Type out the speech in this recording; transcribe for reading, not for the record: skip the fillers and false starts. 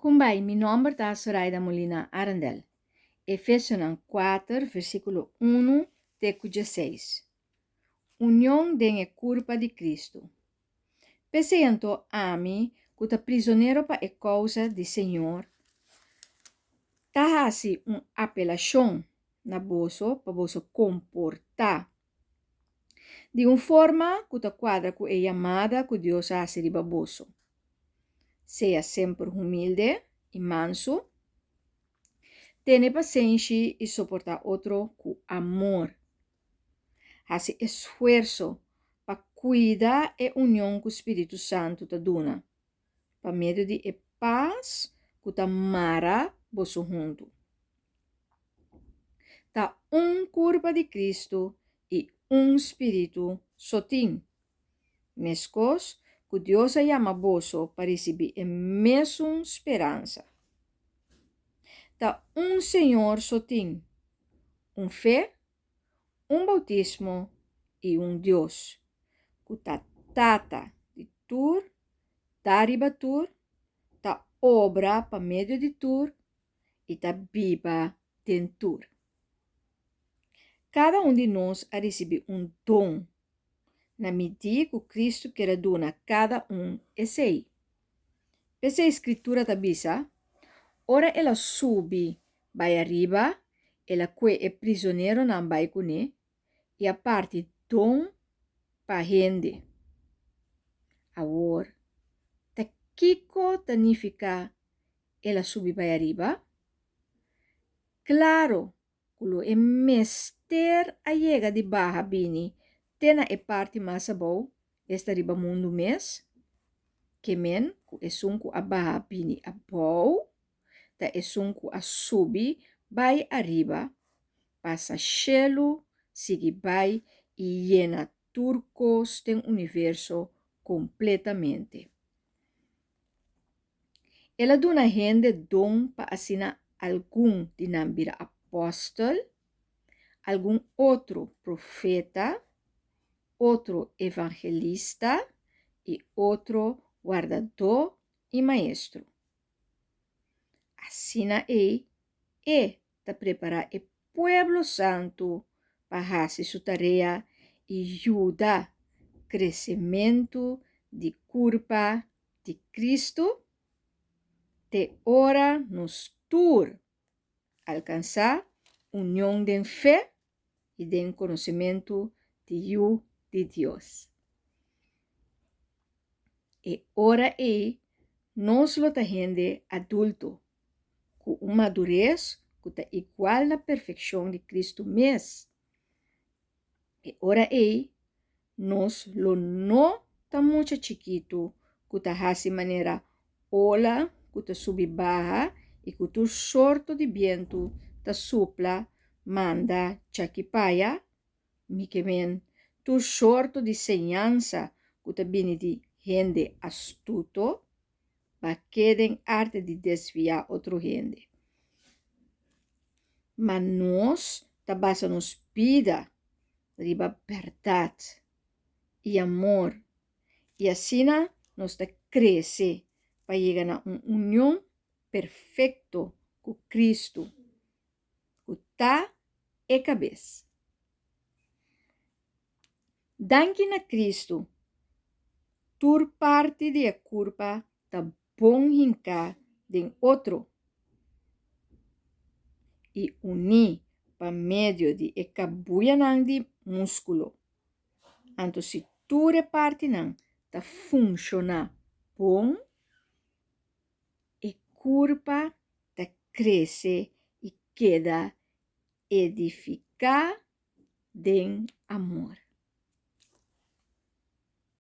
Kumbai, mi nòmber ta Soraida Molina Arendel. Efesionan kuater, versíkulo unu te ku dieseis. Union den e kurpa di Kristu. P'esei anto ami, ku ta prizonero pa e kousa di Señor, ta hasi un apelashon na boso pa boso komportá di un forma ku ta kuadra ku e yamada ku Dios a hasi riba boso. Sea semper humilde i mansu, tene pasenshi i soportá otro ku amor. Hasi esfuerso pa kuida e union ku spiritu santu ta duna, pa medio di e pas ku ta mara boso huntu. Ta un kurpa di Kristu i un spiritu so tin, meskos ku Dios a yama boso pa risibí e mesun speransa. Ta un Señor so tin, un fe, un boutismo i un Dios, ku ta Tata di tur, ta riba tur, ta obra pa medio di tur i ta biba den tur. Kada un di nos a risibí un don na midí ku Kristu kier a duna kada un esei. P'esei Skritura ta bisa, Ora el a subi bai ariba, el a kue e prizoneronan bai kuné i a parti don pa hende. Awor, ta kiko ta nifiká el a subi bai ariba? Klaro ku lo e mester a yega di baha bini te na e parti mas abou, esta riba mundu mes, ke men ku esun ku a baha bini abou ta esun ku a subi bai ariba, pasa shelu, sigui bai i yena tur kos den universo kompletamente. El a duna hende don pa asina algun di nan bira apòstel, algun otro profeta, otro evangelista i otro wardadó i maestro. Asina ei e ta prepará e pueblo santu pa hasi su tarea i yuda kresementu di kurpa di Kristu te ora nos tur alkansá union den fe i den konosementu di Yu di Dios. E ora ei nos lo ta hende adulto, ku un madures ku ta igual na perfekshon di Kristu mes. E ora ei nos lo no ta mucha chikitu ku ta hasi manera ola ku ta subi baha i ku tur sorto di bientu ta supla manda chaki paya, mi ke men tur sorto di señansa ku ta bini di hende astuto, pa ke den arte di desviá otro hende. Ma nos ta basa nos bida riba bèrdat i amor, i asina nos ta krese pa yega na un union perfekto ku Kristu, ku ta e kabes. Danki na Kristu, tur parti di e kurpa ta bon hinká den otro i uní pa medio di e kabuyanan di múskulo. Anto si tur e partinan ta funshoná bon, e kurpa ta krese i keda edifiká den amor.